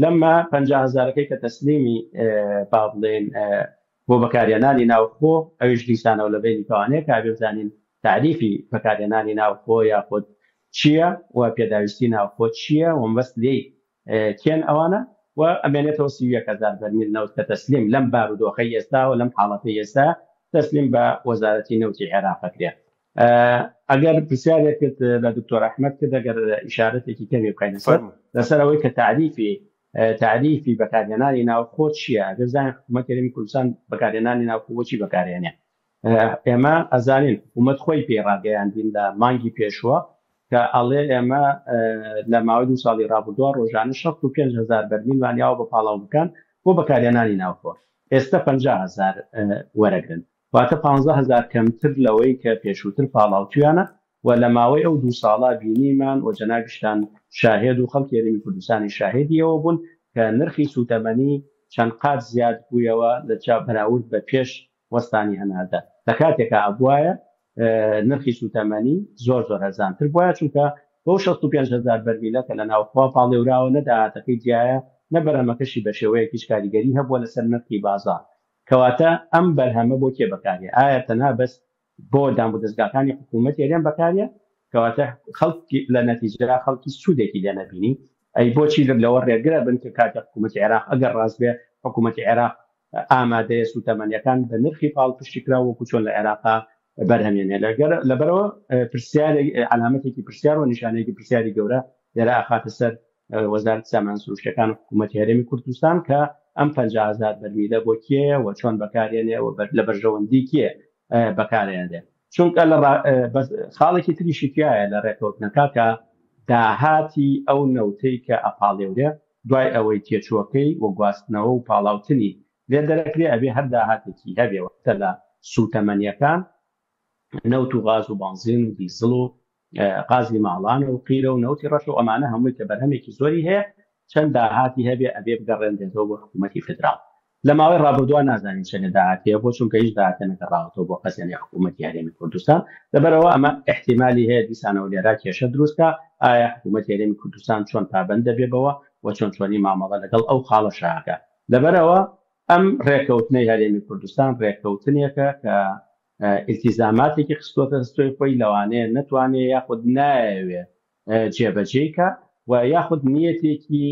لەمە 50 هەزارەکەی کە تەسلیمی با بڵێین بۆ بەکارهێنانی ناوخۆ، ئەویش دیسانەوە لە بەینی کەوانەیە کە ئەبێ بزانین تاریفی بەکارهێنانی ناوخۆ یاخود چییە و پێداویستی ناوخۆ چییە و مەبەست لێی کێن ئەوانە و ئەمێنێتەوە 31 هەزار بەرمیل نەوت کە تەسلیم لەم بارودۆخەی ئێستاوە لەم حاڵەتەی ئێستا تەسلیم بە وەزارەتی نەوتی عێراق ئەکرێ. ئەگەر پرسیارێکت لە دکتۆر ئەحمەد کرد ئەگەر ئیشارەتێکی کەمی بخەینە سەر لەسەر ئەوەی کە تاریفی تاریفی بەکارهێنانی ناوخۆ چییە ئەگەر زانین حکوومەت هەرێمی کوردستان بەکارهێنانی ناوخۆ بۆچی بەکارهێنێ ئێمە ئەزانین حکوومەت خۆی پێی ڕاگەیاندین لە مانگی پێشوە کە ئەڵێ ئێمە لە ماوەی دوو ساڵی ڕابردووە ڕۆژانە 65 هزار بەرمیلمان یاوە بە پاڵاوگەکان بۆ بەکارهێنانی ناوخۆ ئێستا 50 هزار وەرەگرن واتە 15 هەزار کەمتر لەوەی کە پێشووتر پاڵاوتویانە و لە ماوەی ئەو دوو ساڵە بینیمان و جەنابیشتان شاهێد و خەڵکی هەرێمی کوردستانیش شاهێدی ئەوە بوون کە نرخی سووتەمەنی چەند قات زیاد بوویەوە لە چاو بەراورد بە پێش وەستانی هەناردە لە کاتێکا ئەبوایە نرخی سووتەمەنی زۆر زۆر هەرزانتر بوایە چونکە بەو 65 هەزار بەرمیلە کە لە ناوخۆ پاڵێوراوە نە داهاتەکەی جیایە نە بەرهەمەکەشی بە شێوەیەک هیچ کاریگەری هەبووە لەسەر نرخی بازاڕ کەواتە ئەم بەرهەمە بۆ کێ بەکارێ؟ ئایا تەنها بەس. بۆ دامودەزگاکانی حکوومەتی هەرێم بەکاریە کەواتە خەڵکی لە نەتیجەدا خەڵکی سوودێکی لێ نەبینی ئەی بۆچی لەوە ڕێگرە بن کە کاتێک حکوومەتی عێراق ئەگەر ڕاست بێ حکوومەتی عێراق ئامادەیە سووتەمەنیەکان بە نرخی پاڵپشتی کراو وەکو چۆن لە عێراقا بەرهەمێنێ لەگەر لەبەرەوە پرسیارێک عەلامەتێکی پرسیار و نیشانەیەکی پرسیاری گەورە لێرە ئەخاتە سەر وەزارەتی سامان سروشتەکان و حکوومەتی هەرێمی کوردستان کە ئەم 50 هەزار بەرمیلە بۆ کێیە و چۆن بەکارێنێ و لە بەرژەوەندی کێ بەکارێنرێ چونکە لە خاڵێکی تریشی تایە لە ڕێکەوتنەکە کە داهاتی ئەو نەوتەی کە ئەپاڵێورێ دوای ئەوەی تێچووەکەی و گواستنەوە و پاڵاوتنی لێ دەرەکرێ ئەبێ هەر داهاتێکی هەبێ واتە لە سووتەمەنیەکان نەوت و غاز و بانزین و دیزڵ و غازی ماڵان و قیرە و نەوتی ڕەش و ئەمانە هەمووی کە بەرهەمێکی زۆری هەیە چەند داهاتی هەبێ ئەبێ بگەڕێنرێتەوە بۆ حکوومەتی فیدراڵ لە ماوەی ڕابردووە نازانین چەندە داهات هەیە بۆ چونکە هیچ داهاتێ نەگەڕاوەتەوە بۆ خەزێنەی حکوومەتی هەرێمی کوردستان لەبەرئەوە ئەمە ئیحتیمالی هەیە دیسانەوە لێرا کێشە دروست کا ئایا حکوومەتی هەرێمی کوردستان چۆن پابەند دەبێ بەوە و چۆن چۆنی مامەڵە لەگەڵ ئەو خاڵەشا ئەکا لەبەرئەوە ئەم ڕێکەوتنەی هەرێمی کوردستان ڕێکەوتنێکە کە ئیلتیزاماتێکی خستووەتە ئەستۆی خۆی لەوانەیە نەتوانێ یاخود نایەوێ جێبەجێی کا و یاخود نیەتێکی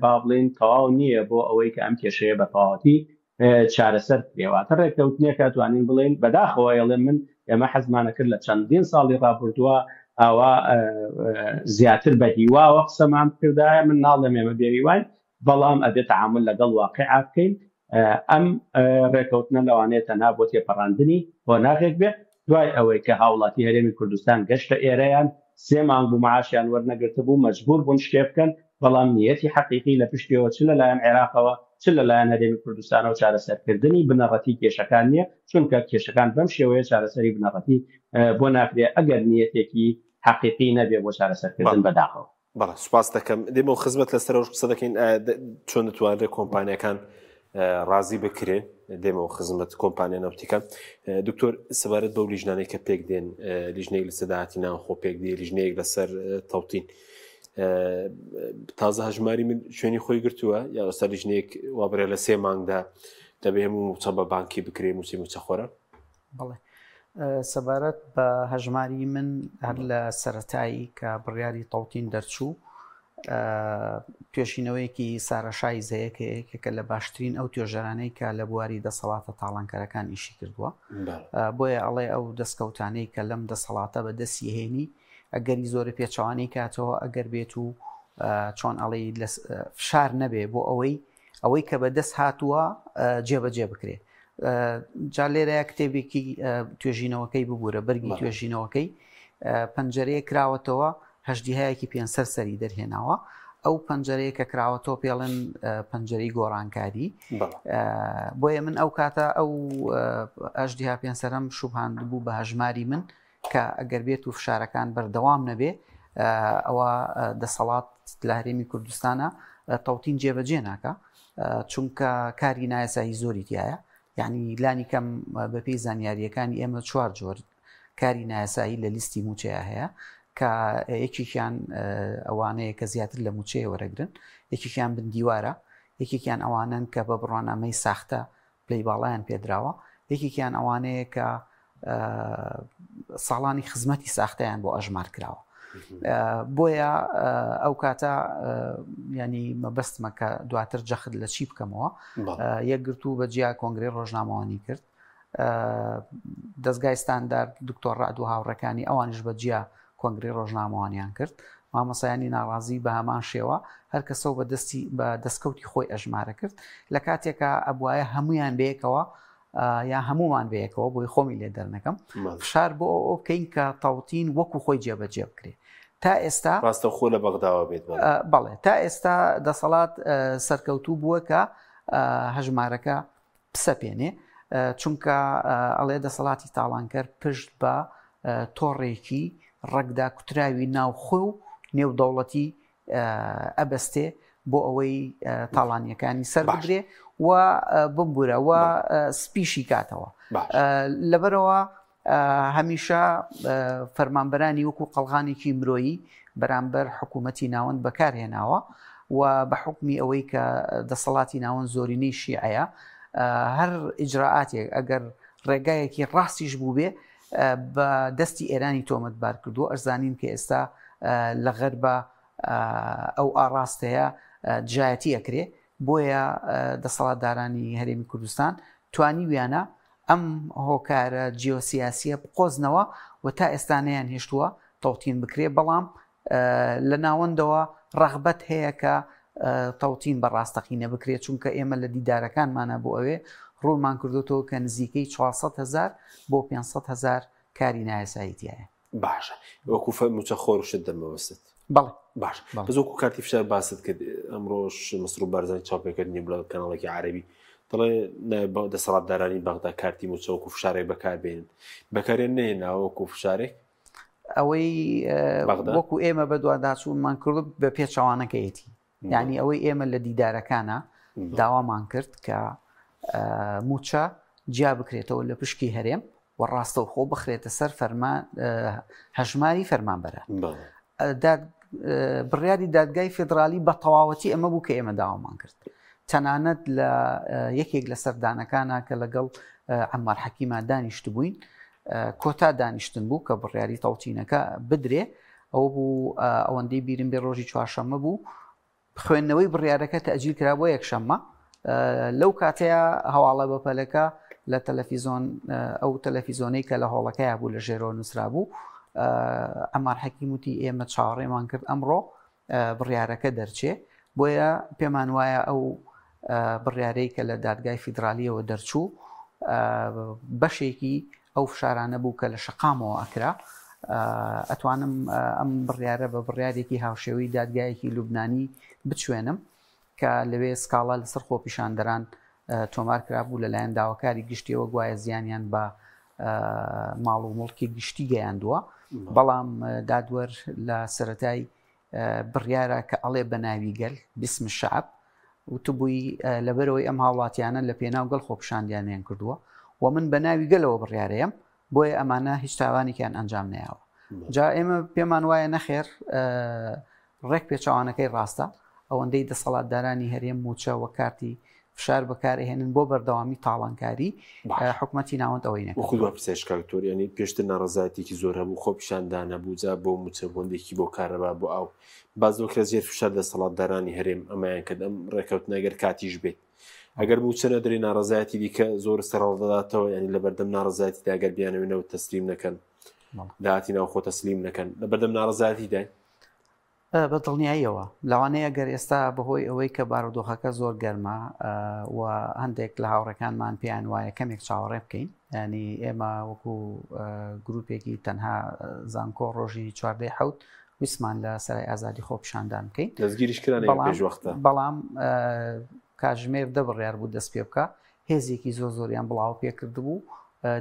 با بڵێین تەواو نییە بۆ ئەوەی کە ئەم کێشەیە بە تەواوەتی چارەسەر بکرێ واتە ڕێککەوتنێکە توانین بڵێین بەداخەوە ئێڵێم من ئێمە حەزمانە کرد لە چەندین ساڵی ڕابردووە ئاوا زیاتر بە هیواوە قسەمان بکردایە من ناڵێم ئێمە بێهیواین بەڵام ئەبێ تەعامول لەگەڵ واقیعا بکەین، ئەم ڕێکەوتنە لەوانەیە تەنها بۆ تێپەڕاندنی قۆناغێک بێ، دوای ئەوەی کە هاوڵاتی هەرێمی کوردستان گەشتە ئێرەیان سێ مانگ بوو معاشیان وەرنەگرتبوو مەجبور بوون شتێ بکەن، بەڵام نیەتی حەقیقی لە پشتیەوە چ لەلایەن عێراقەوە چ لەلایەن هەرێمی کوردستانەوە چارەسەرکردنی بنەڕەتی کێشەکان نیە، چونکە کێشەکان بەم شێوەیە چارەسەری بنەڕەتی بۆ ناکرێ ئەگەر نیەتێکی حەقیقی نەبێ بۆ چارەسەرکردن بەداخەوە. بەڵێ سوپاس دەکەم دێمەوە خزمەت لەسەر ئەوش قسە دەکەین چۆن دەتوانرێت کۆمپانیەکان ڕازی بکرێن دێمەوە خزمەت کۆمپانیا نەوتیکان دکتۆر سەبارەت بەو لیژنانەی کە پێک دێن لیژنەیەک لەسەر داهاتی ناوخۆ پێک دێ لیژنەیەک لەسەر تەوتین تازە هەژماری من شوێنی خۆی گرتووە یا لەسەر لیژنەیەک وابرێ لە سێ مانگدا دەبێ هەموو موچە بە بانکی بکرێ موچەی موچەخۆرە بەڵێ سەبارەت بە هەژماری من هەر لە سەتایی کە بڕیاری تەوتین دەرچوو توێژینەوەیەکی سارەشای زەیە کە یەکێکە لە باشترین ئەو توێژەرانەی کە لە بواری دەسەڵاتە تاڵانکەرەکان ئیشی کردووە بۆیە ئەڵێ ئەو دەستکەوتانەی کە لەم دەسەڵاتە بە دەستی هێنی ئەگەری زۆرە پێچەوانەی کاتەوە ئەگەر بێت و چۆن ئەڵێ فشار نەبێ بۆ ئەوەی ئەوەی کە بەدەست هاتووە جێبەجێ بکرێ جا لێرەیە کتێبێکی توێژینەوەکەی ببوورە بەرگی توێژینەوەکەی پەنجەرەیە کراوەتەوە هەشدیهایەکی پێنسەر سەری دەرهێناوە ئەو پەنجەرەیە کە کراوەتەوە پێڵێن پەنجەرەی گۆڕانکاری بۆیە من ئەو کاتە ئەو ئەژدیها پێنسەرم شوبهاند بوو بە هەژماری من کە ئەگەر بێت و فشارەکان بەردەوام نەبێ ئەوە دەسەڵات لە هەرێمی کوردستانە تەوتین جێبەجێ ناکە چونکە کاری نایاسایی زۆری تایە یعنی لانی کەم بەپێی زانیاریەکانی ئێمە چوار جۆر کاری نایاسایی لە لیستی موچەیە هەیە کە یەکێکیان ئەوانەیە کە زیاتر لە موچەیە وەرەگرن یەکێکیان بندیوارە یەکێکیان ئەوانن کە بە بڕوانامەی ساختە پلەی باڵایان پێدراوە، یەکێکیان ئەوانەیە کە ساڵانی خزمەتی ساختەیان بۆ ئەژمار کراوە. بۆیە ئەو کاتە ینی مەبەستمە کە دواتر جەخت لە چی بکەمەوە یەکگرتوو بە جیا کۆنگری ڕۆژنامەوانی کرد دەستگای ستاندارد دکتۆر ڕعد و هاوڕەکانی ئەوانیش بە جیا کۆنگرەی ڕۆژنامەوانیان کرد، مامۆستایانی ناڕازی بە هەمان شێوە هەر کەسەو بە دەستی بە دەستکەوتی خۆی ئەژمارە کرد، لە کاتێکا ئەبوایە هەموویان بەیەکەوە یا هەموومان بەیەکەوە بۆی خۆمی لێ دەرنەکەم فشار بۆ ئەو بکەین کە تەوتین وەکو خۆی جێبەجێ بکرێ تا ئێستا ڕاستەوخۆ لە بەغداوە بێت بەڵێ تا ئێستا دەسەڵات سەرکەوتوو بووە کە هەژمارەکە بسەپێنێ چونکە ئەڵێ دەسەڵاتی تاڵانکەر پشت بە تۆڕێکی ڕەگدا کوتراوی ناوخۆ و نێودەوڵەتی ئەبەستێ بۆ ئەوەی تاڵانیەکانی سەر بگرێ و بمبورە و سپیشی کاتەوە لەبەرەوە هەمیشە فەرمانبەرانی وەکو قەڵغانێکی مرۆیی بەرامبەر حکوومەتی ناوەند بەکارهێناوە و بە حکمی ئەوەی کە دەسەڵاتی ناوەند زۆرینەی شیعەیە هەر ئیجرائاتێک ئەگەر ڕێگایەکی ڕاستیش بووبێ بە دەستی ئێرانی تۆمەتبار کردووە، ئەشزانین کە ئێستا لە غەربا ئەو ئاڕاستەیە دژایەتی ئەکرێ، بۆیە دەسەڵاتدارانی هەرێمی کوردستان توانیویانە ئەم هۆکارە جیۆسیاسیە بقۆزنەوە و تا ئێستا نەیان هێشتووە تەوتین بکرێ، بەڵام لە ناوەندەوە ڕەغبەت هەیە کە تەوتین بە ڕاستەقینە بکرێت، چونکە ئێمە لە دیدارەکانمانە بۆ ئەوێ ڕوونمان کردوتەوە کە نزیکەی 400 هزار بۆ 500 هزار کاری نایاسایی تایە. باشە وەکو موچە خۆر شت دەمەوەست بەڵێ باش بەس وەکو کارتی فشار باست کرد ئەمڕۆش مەسرور بارزانی چاوپێکردنی بڵێ کەناڵێکی عەربی دەڵێ دەسەڵاتدارانی بەغدا کارتی موچە وەکو فشارێک بەکاربێنن بەکارێن نەهێناوە وەکو فشارێک ئەوەی وەکو ئێمە بەدواداچوونمان کرد بە پێچەوانەکەیەتی یعنی ئەوەی ئێمە لە دیدارەکانە داوامان کرد کە موچە جیا بکرێتەوە لە پشکی هەرێم و ڕاستەوخۆ بخرێتە سەر فەرمان هەژماری فەرمانبەرە بڕیاری دادگای فیدرالی بە تەواوەتی ئەمە بوو کە ئێمە داوامان کرد تەنانەت لە یەکێک لە سەردانەکانە کە لەگەڵ عەمار حەکیما دانیشتبووین کۆتا دانیشتن بوو کە بڕیاری تەوتینەکە بدرێ ئەوە بوو ئەوەندەی بیرم بێ ڕۆژی چوارشەممە بوو خوێندنەوەی بڕیارەکە تەجیل کرا بۆ یەکشەممە لەو کاتەیە هەواڵە بەپەلەکە لە تەلەفیزۆن ئەو تەلەفیزۆنەی کە لە هۆڵەکەیا بوو لە ژێرەوە نووسرا بوو ئەمار حەکیم وتی ئێمە چاوەڕێمان کرد ئەمڕۆ بڕیارەکە دەرچێ بۆیە پێمان وایە ئەو بڕیارەی کە لە دادگای فیدرالیەوە دەرچوو بەشێکی ئەو فشارانە بوو کە لە شەقامەوە ئەکرا ئەتوانم ئەم بڕیارە بە بڕیارێکی هاوشێوەی دادگایەکی لوبنانی بچوێنم کە لەوێ سکاڵا لەسەر خۆپیشاندەران تۆمار کرابوو لەلایەن داواکاری گشتیەوە گوایە زیانیان بە ماڵ و مڵکی گشتی گەیاندووە بەڵام دادوەر لە سەتای بڕیارە کە ئەڵێ بە ناوی گەل بسم شعب وتبووی لەبەرەوەی ئەم هاوڵاتیانە لە پێناو گەل خۆپیشاندانیان کردووە و من بە ناوی گەلەوە بڕیارەیەم بۆیە ئەمانە هیچ تاوانێکیان ئەنجام نەیاوە جا ئێمە پێمان وایە نەخێر ڕێک پێچەوانەکەی ڕاستە ئەوەندەی دەسەڵاتدارانی هەرێم موچە وە کارتی فشار بەکارهێنن بۆ بەردەوامی تاڵانکاری حکومەتی ناوەند ئەوەی نەکرد. وەکو دوا پرسیاریش کاک دکتۆر یانی پێشتر ناڕەزایەتیەکی زۆر هەبوو خۆپیشاندان هەبوو جا بۆ موچە بۆ هەندێکی بۆ کارەبا بۆ ئاو باس لەوە کرا ژێر فشار دەسەڵاتدارانی هەرێم ئەمەیان کرد ئەم ڕێکەوتنە گەر کاتیش بێت ئەگەر موچە نەدرێ ناڕەزایەتی دیکە زۆر سەرهەڵدەداتەوە یانی لەبەردەم ناڕەزایەتیدا گەر بیانەوێ نەوت تەسلیم نەکەن داهاتی ناوخۆ تەسلیم نەکەن لەبەردەم ناڕەزایەتیداین. بە دڵنیاییەوە لەوانەیە گەر ئێستا بەهۆی ئەوەی کە بارودۆخەکە زۆر گەرمە و هەندێک لە هاوڕێکانمان پێیان وایە کەمێک چاوەڕێ بکەین ینی ئێمە وەکو گروپێکی تەنها زانکۆ ڕۆژی چواردەی حوت ویسمان لە سەرای ئازادی خۆ پیشاندان بکەین دەستگیریش کران پێش وەختە بەڵام کاژمێر دە بڕیار بوو دەست پێ بکە هێزێکی زۆر زۆریان بڵاو پێ کردبوو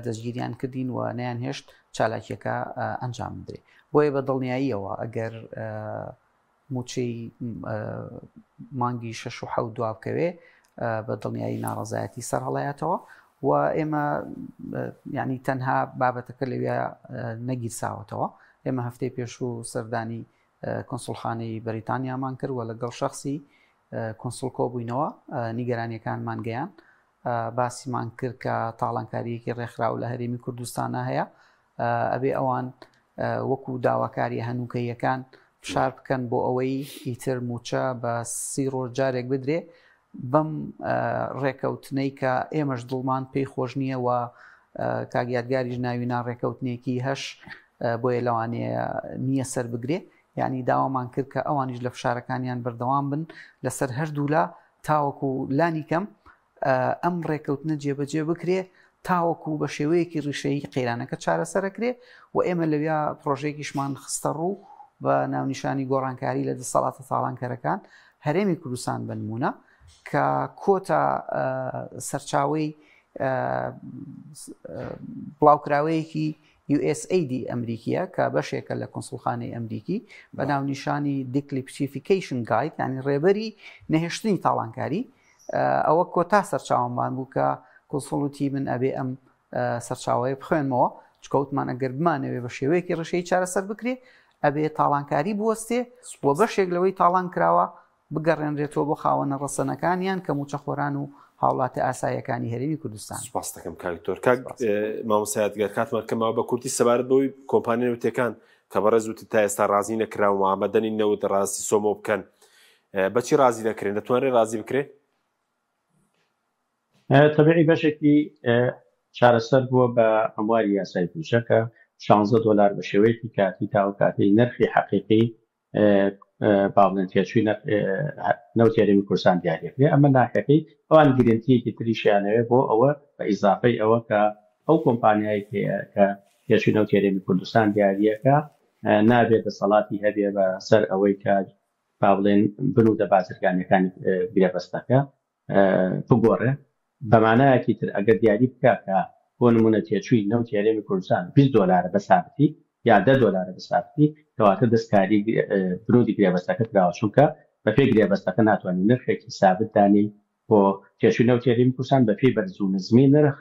دەستگیریان کردین و نەیان هێشت چالاکیەکە ئەنجام بدرێ بۆیە بە دڵنیاییەوە ئەگەر موچەی مانگی شەش و حەوت دوا بکەوێ بە دڵنیایی ناڕەزایەتی سەر هەڵایەتەوە و ئێمە ینی تەنها بابەتەکە لەوێ نەگیرساوەتەوە ئێمە هەفتەی پێشوو سەردانی کونسوڵخانەی بەریتانیامان کرد و لەگەڵ شخصی کونسڵ کۆبووینەوە نیگەرانیەکانمان گەیان باسیمان کرد کە تاڵانکاریەکی ڕێکخراو لە هەرێمی کوردستانە هەیە ئەبێ ئەوان وەکو داواکاری هەنووکەیەکان فشار بکەن بۆ ئەوەی ئیتر موچە بە سی ڕۆژ جارێک بدرێ بەم ڕێکەوتنەی کە ئێمەش دڵمان پێی خۆش نییە و کاک یادگاریش ناوی نا ڕێکەوتنێکی هەش بۆیە لەوانەیە نییە سەر بگرێ یعنی داوامان کرد کە ئەوانیش لە فشارەکانیان بەردەوام بن لەسەر هەردوولا تاوەکو لانی کەم ئەم ڕێکەوتنە جێبەجێ بکرێ تاوەکو بە شێوەیەکی ڕیشەیی قەیرانەکە چارەسەرەکرێ و ئێمە لەویا پرۆژێکیشمان خستە ڕوو بە ناونیشانی گۆڕانکاری لە دەسەڵاتە تاڵانکەرەکان هەرێمی کوردستان بنمونە کە کۆتا سەرچاوەی بڵاوکراوەیەکی USAID ئەمریکیە کە بەشێکە لە کونسوڵخانەی ئەمریکی بە ناونیشانی Declipsification Guide یعنی ڕێبەری نەهێشتنی تاڵانکاری ئەوە کۆتا سەرچاوەمان بوو کە کونسوڵ وتی من ئەبێ ئەم سەرچاوەیە بخوێنمەوە چکەوتمان ئەگەر بمانەوێ بە شێوەیەکی ڕشەی چارەسەر بکرێ ئەبێ تاڵانکاری بوەستێ و بەشێک لەوەی تاڵان کراوە بگەڕێنرێتەوە بۆ خاوەنە ڕەسەنەکانیان کە مووچەخۆران و هاوڵاتە ئاساییەکانی هەرێمی کوردستان. سوپاست دەکەم کاک دکتۆر. کاک مامۆستا یادگار کاتمان کەمەوە بە کورتی سەبارەت بەوەی کۆمپانیا نەوتیەکان کە بەڕێز وتت تا ئێستا ڕازی نەکراون و ئامادەنین نەوت ڕاستی سۆمۆ بکەن بەچی ڕازی دەکرێن دەتوانرێت ڕازی بکرێن؟ تەبیعی بەشێکی چارەسەر بووە بە هەمواری یاسای بودجە کە 16 دۆلار بە شێوەیەکی کاتی تا ئەو کاتەی نرخی حەقیقی با بڵێن تێچووی نەوتی هەرێمی کوردستان دیاریەکرێ ئەمە ناحەکەی ئەوان گرنتیەکی تریشیانەوێ بۆ ئەوە بە ئیزافەی ئەوە کە ئەو کۆمپانیای کە تێچووی نەوتی هەرێمی کوردستان دیاریەکە نابێت دەسەڵاتی هەبێ بە سەر ئەوەی کە با بڵێن بنوودە بازرگانیەکانی گرێبەستەکە بگۆڕێ، بە مانایەکی تر ئەگەر دیاری بکا کە بۆ نموونە تێچووی نەوتی هەرێمی کوردستان 20 دۆلارە بە سابتی یا دە دۆلارە بە سابتی کەواتە دەستکاری بنوودی گرێبەستەکە کراوە چونکە بەپێی گرێبەستەکە ناتوانین نرخێکی سابت دانێی بۆ تێچووی نەوتی هەرێمی کوردستان بەپێی بەرز و نزمی نرخ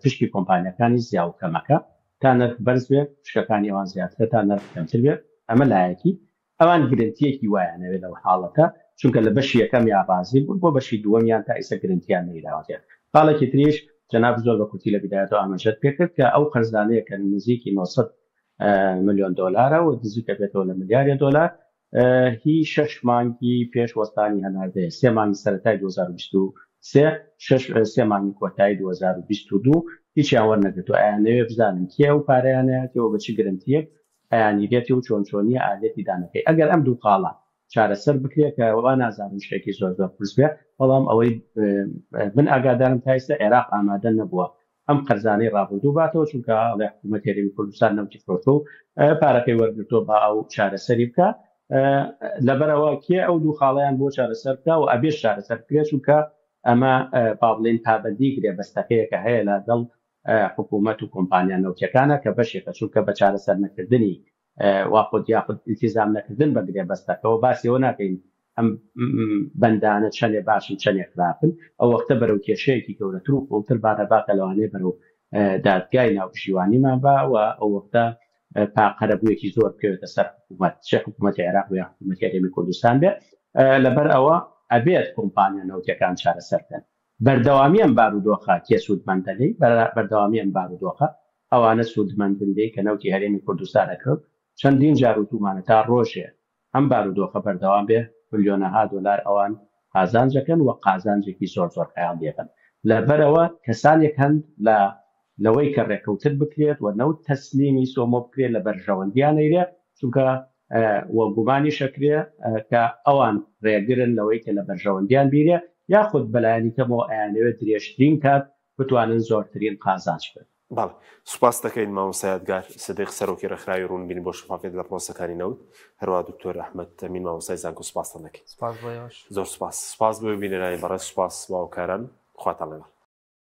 پشکی کۆمپانیاکانی زیا و کەمەکە تا نرخ بەرز بێت پشکەکانی ئەوان زیاترە تا نرخ کەمتر بێت ئەمە لایەکی ئەوان گرنتیەکی وایان ئەوێ لەو حاڵەتە چونکە لە بەشی یەکەمیا ڕازی بوون بۆ بەشی دووەمیان تا ئیسە گرنتیان نەیراوەتێ. خاڵێکی تریش جەنابت زۆر بە کورتی لە بیدایەتەوە ئاماژەت پێ کرد کە ئەو قەرزانەیە کە نزیکی 900 ملیۆن دۆلارە و نزیک ئەبێتەوە لە ملیارێ دۆلار هی شەش مانگی پێش وەستانی هەناردەیە سێ مانگی سەرەتای 2023 شەش سێ مانگی کۆتایی 2022 هیچیان وەرنەگرتووە ئەیانەوێ بزانن کێ ئەو پارەیانەیەتەوە بە چ گرنتیەک ئەیانیرێتی و چۆن چۆنیە ئالێتی دانەکەی ئەگەر ئەم دوو خاڵە چارەسەر بکرێ کە وا نازانم شتێکی زۆر زۆر قورس بێ بەڵام ئەوەی من ئاگادارم تا ئیستا عێراق ئامادە نەبووە ئەم قەرزانەی ڕابردوو باتەوە چونکە ئەڵێ حکوومەت هەرێمی کوردستان نەوتی فرۆشتوە و پارەکەی وەرگرتووە با ئەو چارەسەری بکا لەبەرەوە کێ ئەو دوو خاڵیان بۆ چارەسەر بکا و ئەبێش چارەسەر بکرێت چونکە ئەمە با بڵێین پابەندی گرێبەستەکەیە کە هەیە لەگەڵ حکوومەت و کۆمپانیا نەوتیەکانە کە بەشێکە چونکە بە چارەسەر نەکردنی واخود یاخود ئیلتیزام نەکردن بە گرێبەستەکەوە باسی ئەوە ناکەین ئەم بەندانە چەنێ باشن چەنێ خراپن ئەو وەختە بەرەو کێشەیەکی گەورەتر و قوڵتر بانە با کە لەوانەیە بەرەو دادگای ناوبژیوانیمان با و ئەو وەختە پا قەرەبوویەکی زۆر بکەوێتە سەر حکوومەت چ حکوومەتی عێراق بێ یا حکوومەتی هەرێمی کوردستان بێ لەبەر ئەوە ئەبێت کۆمپانیا نەوتیەکان چارەسەر بکەن بەردەوامی ئەم بارودۆخە کێ سوودمەندە لێی؟ بەردەوامی ئەم بارودۆخە ئەوانە سوودمەندن لێی کە نەوتی هەرێمی کوردستان ئەکڕن، چەندین جار وتوومانە تا ڕۆژێ ئەم بارودۆخە بەردەوام بێ ملیۆنەها دۆلار ئەوان قازانج ئەکەن و قازانجێکی زۆر زۆر خەیاڵی ئەکەن. لەبەرئەوە کەسانێک هەن لە لەوەی کە ڕێکەوتن بکرێت و نەوت تەسلیمی سۆمۆ بکرێت لە بەرژەوەندیان ئەیرێ چونکە و گومانیش ئەکرێ کە ئەوان ڕێگرن لەوەی کە لە بەرژەوەندیان بیرێ یاخود بەلایەنی کەمەوە ئەیانەوێت درێژترین کات بتوانن زۆرترین قازانج بکەن. بەڵێ سوپاست دەکەین مامۆستا یادگار سدیق سەرۆکی ڕێکخراوی ڕوونبینی بۆ شەفافیەت لە پرۆسەکانی نەوت، هەروەها دکتۆر ئەحمەد ئەمین مامۆستای زانکۆ سوپاستان دەکەین. سوپاس بۆ ئێوەش. زۆر سوپاس. سوپاس بۆ بینەرانی بەڕێز، سوپاس بۆ هاوکاران. خواتان لەگەڵ.